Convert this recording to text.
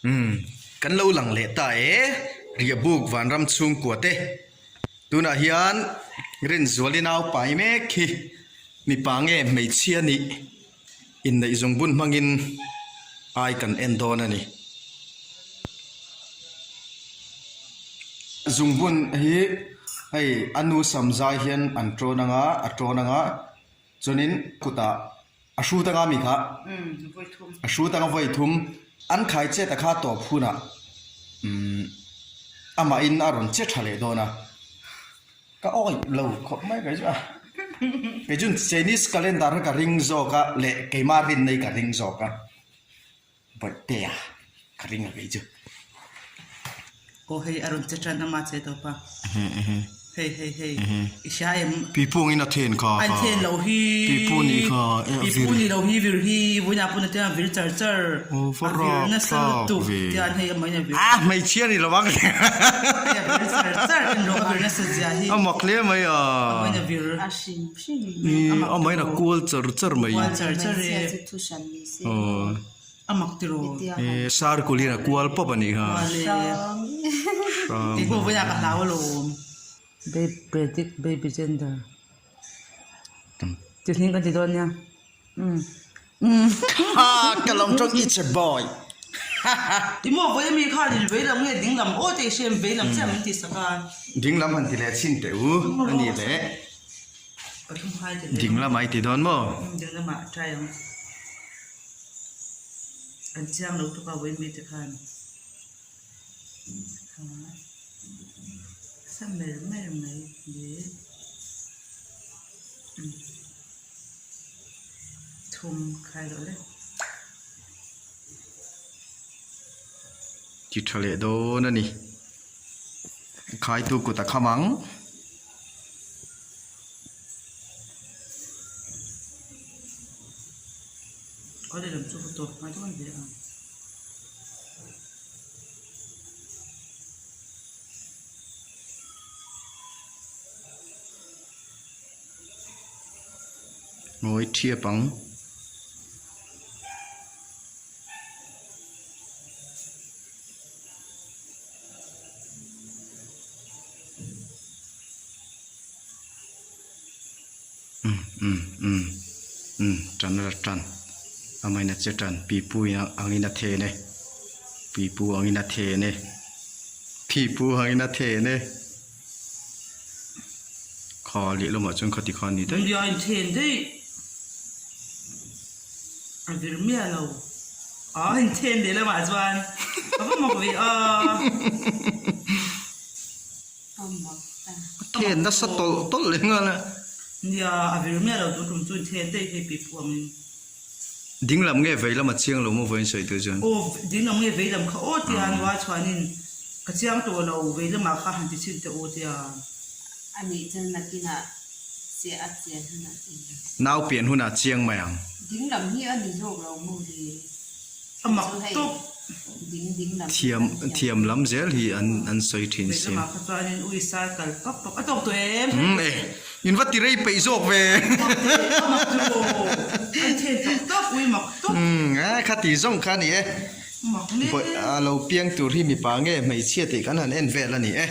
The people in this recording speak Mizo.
Umm kan lo lang leh ta e, Riahbuk Vanram chhungkua te. Tunah hian Rinzuali nau pai mek hi mipa nge hmeichhia nih inneih zungbun hmangin ai kan en dawn a ni. Zungbun hi hei a nu sam zai hian an tawn anga a tawn anga Chuanin kutah a hrut anga mi kha a hrut anga vawi thum an khai chet a kha tawp hunah umm amahin a rawn che tha leh dawn a, ka awih lo khawp mai kei chu a, kei chuan Chinese calendar kha ka ring zawk a leh keimah rinna hi ka ring zawk a. Bawihtea ka ring a kei chu. Aw hei a rawn che tan a mahse tawp a. Hei hei hei i hria em? Pipu angin a then kha. An then lo hi. Pipu nih kha e a vir. Pipu nih lo hi vir hi vawiinah pawh natin a vir char char. Aw va A vir nasa lutuk tian hei amahin a vir. A hmeichhia ni lo ang. Hei a vir char char en rawh a vir nasa zia hi. A mak hle mai a. Amahin a vir. A hrim hrim. Amahin a kual char char mai. Kual char char e. Hmeichhia chu thu hran ni. A mak tiraw? E sar kulin a kual pawp a nih kha. Hrang. Keipawh vawiah ka hlau alawm. Babe predict baby gender. Ti hling ka ti dawn nia. Ha ka lam tawng it's a boy. Ti maw vawi ami kha rin vei lam nge ding lam aw te i hriam vei lam chiah min ti sak a. Ding lam han ti leh chhin teh u a ni leh. Ding lamah i ti dawn maw? Ding lamah a try ang. An chiang lo tuk a vawi te khan. Ha sa mer mer mai le thum khai loh le. Ti tha leh dawn a ni. Khaitu kut a kham ang. Ngawi thiap ang. Umm umm umm umm tan a tan amahin a che tan pipu in angin a then e pipu angin a then e pipu angin a then e kha lehlamah chuan khati khan a ni daih. Nia a inthen daih a vir miah lo a inthen lehlamah chuan a va mak ve a. A then nasa tawlh tawlh leh nghal a. Nia, a vir miah lo tun tum chu in then daih hei pipu angin. Ding lam nge vei lam a chiang lo maw vawiin sawi tur chuan? Aw, ding lam nge vei lam kha aw tia nua chuanin ka chiang tawh lo, vei lamah kha han ti chhin teh aw tia. A nih chuan nakinah che a chian hunah eng. Nau pian hunah chiang mai ang. Ding lam hi a ni zawk lo maw le? A mak tawp. Thiam thiam lam zel hi an an sawi thin si. Umm e in va ti rei peih zawk ve. Umm e khati zawng kha a ni e. A lo piang tur hi mipa nge hmeichhia tih kan han en vel a ni e.